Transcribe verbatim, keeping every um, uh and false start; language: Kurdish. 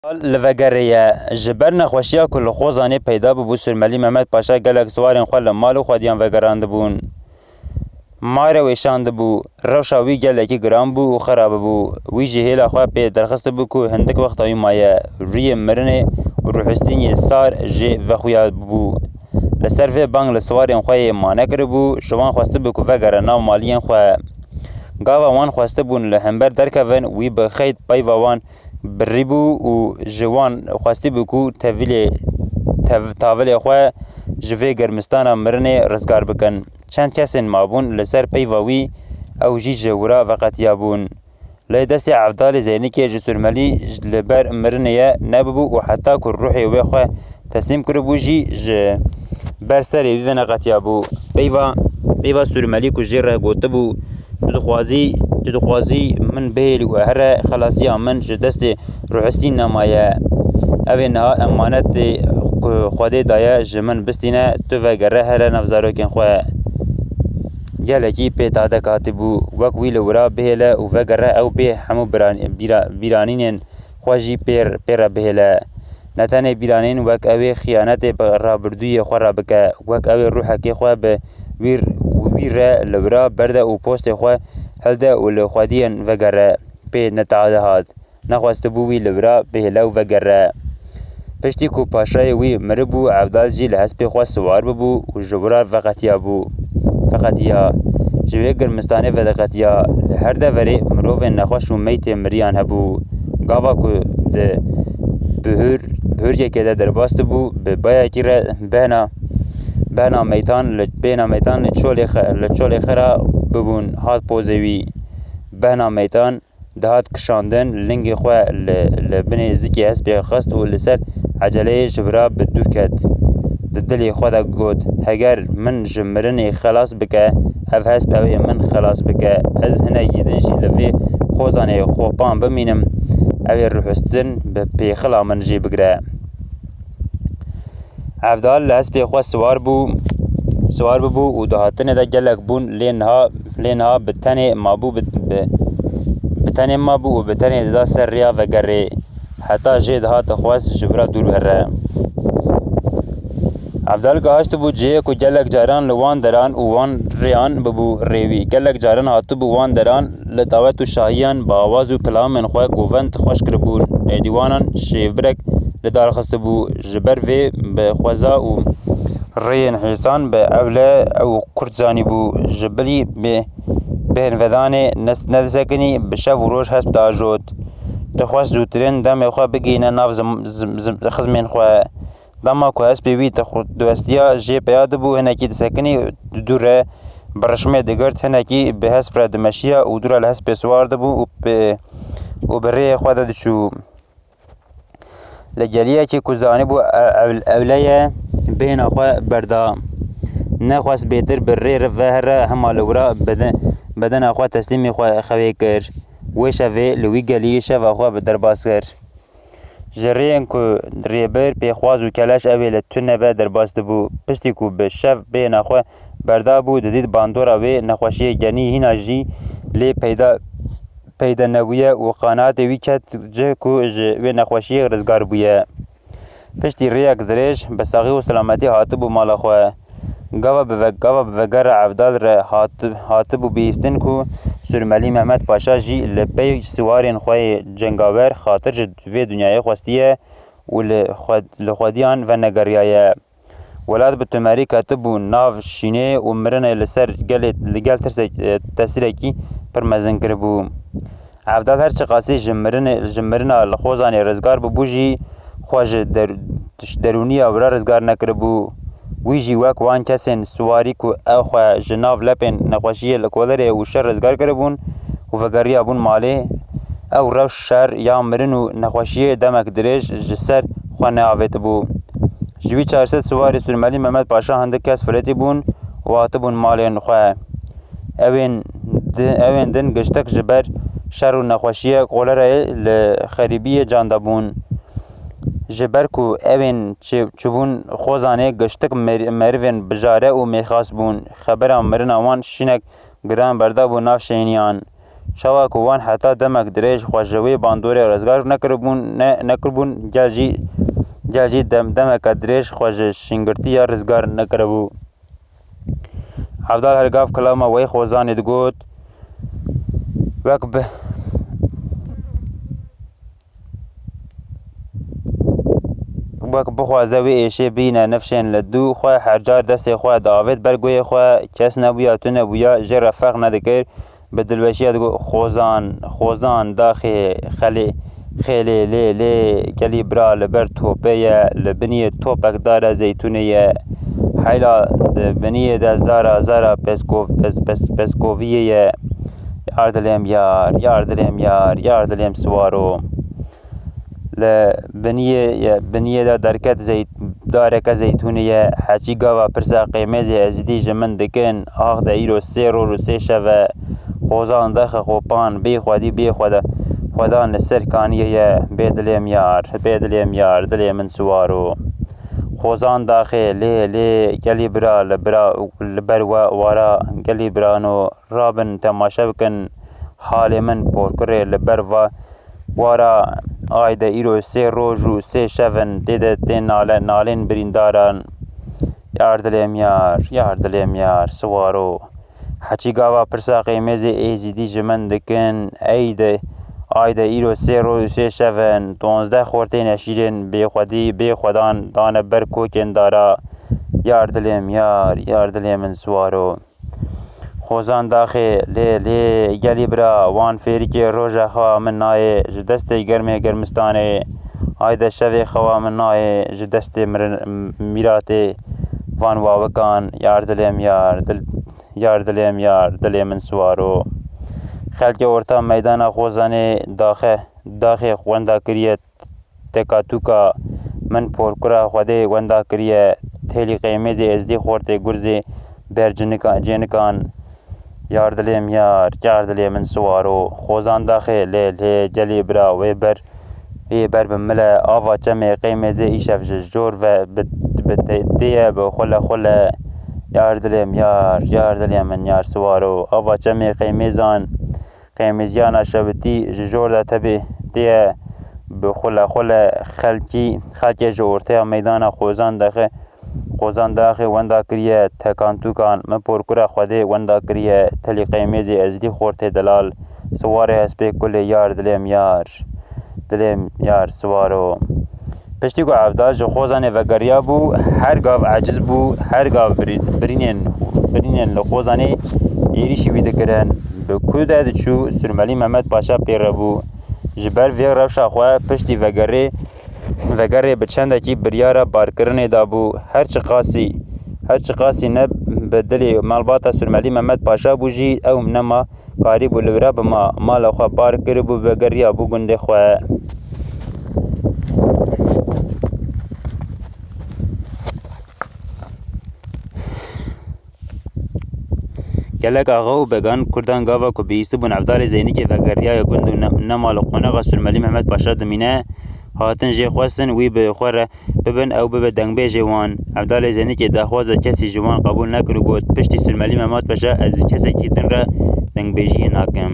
Li vegerê ye. Ji ber nexweşiya ku li Xozanê peyda bûbû, Surmelî Mehmet Paşa gelek siwarên xwe li mal û xwediyan vegerandibûn. Ma re wêşandibû. Rewşa wî gelekî giran bû û xerab bû. Wî jî hêla xwe pê derxistibû ku hindik wexta wî maye. Rûyê mirinê û rûhistîn yê sar jê vexuyabû. Li ser vê bang li siwarên xwe yê mane kiribû, ji wan xwestibû ku vegere nav maliyên xwe. Gava wan xwestibûn li hember derkevin, wî bi xeyd peyva wan birîbû û ji wan xwestibû ku tevilê, tev-, tavilê xwe ji vê germistana mirinê rizgar bikin. Çend kesên mabûn li ser peyva wî, ew jî ji wira veqetiyabûn. Lê destê Evdalê Zeynikê ji Surmelî li ber mirinê ye nebûbû û heta ku ruhê wê xwe teslîm kiribû jî ji ber serê wî veneqetiyabû. Peyva, peyva Surmelî ku jê re gotibû, "Tu dixwazî, tu dixwazî min bihêlî û here xelasiya min ji destê ruhistîn nemaye. Ev ê niha emanetê ku Xwedê daye ji min bistîne, tu vegere here nav zarokên xwe." Gelekî pê tadek hatibû, wek wî li wira bihêle û vegere ew bê hemû biran-, bîra-, bîranînên xwe jî pê, pê re bihêle. Ne tenê bîranîn wek ew ê xiyanetê bi rabirdûyê xwe re bike, wek ew ê ruhekê xwe bi wî, wî re li wira berde û postê xwe hilde û li xwediyên vegere pê netehade hat. Nexwestibû wî li wira bihêle û vegere. Piştî ku paşayê wî miribû, Evdal jî li hespê xwe siwar bibû û ji wira veqetiyabû. Veqetiya. Ji wê girmistanê veqetiya. Li her deverê mirovên nexweş û meytê miriyan hebû. Gava ku di bihur-, bihurkekê de derbas dibû, bi bayekî re behna, behna meytan li, behna meytan li çolê xe-, li çolê xera bibûn, hat pozê wî. Behna meytan dihat kişandin, lingê xwe li, li binê zikê hespê xist û li ser eceleyê ji bira bi dûr ket. Di dilê xwe de got, "Heger min ji mirinê xelas bike, ev hesp ew ê min xelas bike. Ez hinekî din jî li vê xozanê xopan bimînim, ew ê ruhistin bi pêxila min jê bigire." Evdal li hespê xwe siwar bû, siwar bibû û di hatinê de gelek bûn, lê niha, lê niha bi tenê mabû, bi, bi, bi tenê mabû û bi tenê dida ser rêya vegerê, heta jê dihat dixwest ji bira dûr here. Evdal gihiştibû cihê ku gelek caran li wan deran û wan rêyan bibû rêwî. Gelek caran hatibû wan deran li dawet û şahiyan bi awaz û kilamên xwe govend xweş kiribûn. Nêdîwanan şêvbirek li dar xistibû. Ji ber vê bi xweza û rêyên hêsan bi ewle ew kurt zanîbû. Ji bilî bi bêhnvedanê ne-, nedisekinî, bi şev û roj hesp diajot. Dixwest zûtirîn demê xwe bigihîne nav zim-, zim-, zim-, xizmên xwe. Dema ku hespê wî dixu-, diwestiya jê peya dibû, hinekî disekinî, dû re bi rişmê digirt, hinekî bi hesp re dimeşiya û dû re li hespê siwar dibû û bi, û bi rêyê xwe de diçû. Li geliyekî ku zanîbû e-, ew-, ewle ye, bêhna xwe berda. Nexwest bêtir bi rê re ve here, hema li wira bede-, bedena xwe teslîmî xwe xewê kir. Wê şevê li wî geliyî şeva xwe bi derbas kir. Ji rêyên ku rêbir, pêxwaz û keleş ew ê li tune be derbas dibû. Piştî ku bi şev bêhna xwe berdabû, didît bandora wê nexweşiyê genî hîna jî lê peyda peyde nebûye û qenaetê wî ket cih ku ji wê nexweşiyê rizgar bûye. Piştî rêyek dirêj bi saxî û selametî hatibû mala xwe. Gava bi ve-, gava bi vegera Evdal re hat-, hatibû bihîstin ku Surmelî Mehmet Paşa jî li pey siwarên xwe yê cengawer xatir ji vê dinyayê xwestiye û li xwe, li xwediyan venegeriyaye. Welat bi tomerî ketibû nav şînê û mirinê li ser gelê, li gel tirsek, e, tesîrekî pir mezin kiribû. Evdal her çiqasî ji mirinê, ji mirina li Xozanê rizgar bûbû jî, xwe ji der-, ji derûniya wira rizgar nekiribû. Wî jî wek wan kesên siwarî ku ew xwe ji nav lepên nexweşiyê li kolerê û şer rizgar kiribûn û vegeriyabûn malê, ew rewş şer ya mirin û nexweşiyê demek dirêj ji ser xwe neavêtibû. Ji wî çar sed siwarê Surmelî Mehmet Paşa hindik kes filetî bûn û hatibûn malên xwe. Ewên di-, ewên din giştik ji ber şer û nexweşiyê kolerayê li xerîbiyê can dabûn. Ji ber ku ewên çi-, çûbûn Xozanê, giştik mer-, merivên bijare û mêrxas bûn. Xebera mirina wan şînek giran berdabû nav şêniyan. Çawa ku wan heta demek dirêj xwe ji wê bandorê rizgar nekiribûn, ne, nekiribûn, gel jî, gel jî dem, demeke dirêj xwe ji şingirtiya rizgar nekiribû. Evdal her gav kilama wê Xozanê digot, wek bi, wek bixwaze wê êşê bîne nifşên li dû xwe, her car destê xwe diavêt ber guhê xwe, kes nebûya, tu nebûya, jê re ferq nedikir. Bi dilweşiya digot, Xozan, Xozan, daxê xelê, xêlê lê lê, gelî bira li ber topê ye, li biniyê topek dare zeytûnê ye. Heyla di biniyê de zara zara peskov-, pes-, pes-, peskoviyê ye. Yar dilêm yar, yar dilêm yar, yar dilêm siwaro. Li biniyê ye, biniyê de derket zeyt-, dareke zeytûnê ye. Heçî gava pirsa qêmêzê Êzidî ji min dikin. Ax de îro sê roj û sê şev e. Xozan daxe xopan, bê xwedî, bê xweda-, xwedan li ser kaniyê ye. Bê dilêm yar, bê dilêm yar, dilê min siwaro. Xozan daxê, lê, lê, gelî bira, li bira, li ber we wara, gelî birano, rabin temaşe bikin, halê min porkirê li ber va-, wara, ay de îro sê roj û sê şev in, tê de tê nale, nalên birîndaran. Yar dilêm yar, yar dilêm yar, siwaro. Heçî gava pirsa qêmêzê Êzidî ji min dikin, ey de, ay de îro sê roj û sê şev in, donzdeh xortên eşîrên bêxwedî, bêxwedan dane ber kokên dara. Yar dilêm yar, yar dilê min siwaro. Xozan daxê, lê, lê, gelî bira, wan fêrikê roja xewa min nayê, ji destê germê germistanê, ay de şevê xewa min nayê, ji destê mirin-, mîratê van wawikan, yar dilêm yar, dil-, yar dilêm yar, dilê min siwaro. Xelkê orta meydana Xozanê daxe, daxê wenda kiriye. Tekatûka min porkura Xwedê wenda kiriye, têlî qêmêzê Êzdî xortê gurzê ber cinika-, cênikan. Yar dilê min yar, yar dilê min siwaro. Xozan daxê lê lê gelê bira wê ber, wê ber bi mile. Ava çemê qêmêzê îşev ji jor ve bi, bi te-, tê ye bi xule xule. Yar dilê min yar, yar dilê min yar siwaro. Ava çemê qêmêzan. Qêmîziyana şewitî ji jor de tebê tê ye bi xule xule xelkî, xelkê ji orteya meydana Xozan daxê, Xozan daxê wenda kiriye, tekantûkan min porkura Xwedê wenda kiriye, telî qêmêzê Êzdî xortê delal, siwarê hespê kulê yar dilêm yar, dilêm yar siwaro. Piştî ku Evdal ji Xozanê vegeriyabû, her gav eciz bû, her gav birî-, birînên, birînên li Xozanê êrîşî wî dikirin. Bi ku de diçû, Surmelî Mehmet Paşa pê re bû. Ji ber vê rewşa xwe piştî vegerê, vegerê bi çendekî biryara barkirinê dabû. Her çiqasî, her çiqasî ne bi dilê malbata Surmelî Mehmet Paşa bû jî, ew nema karîbû li wira bima, mala xwe bar kiribû, vegeriyabû gundê xwe. Gelek axa û began kurdan gava ku bihîstibûn Evdalê Zeynikê vegeriyaye gund û ne-, nema li qonaxa Surmelî Mehmet Paşa dimîne, hatin jê xwestin wî bi xwe re bibin, ew bibe dengbêjê wan. Evdalê Zeynikê daxwaza kesî ji wan qebûl nekir û got, piştî Surmelî Mehmet Paşa ez ji kesekî din re dengbêjiyê nakim.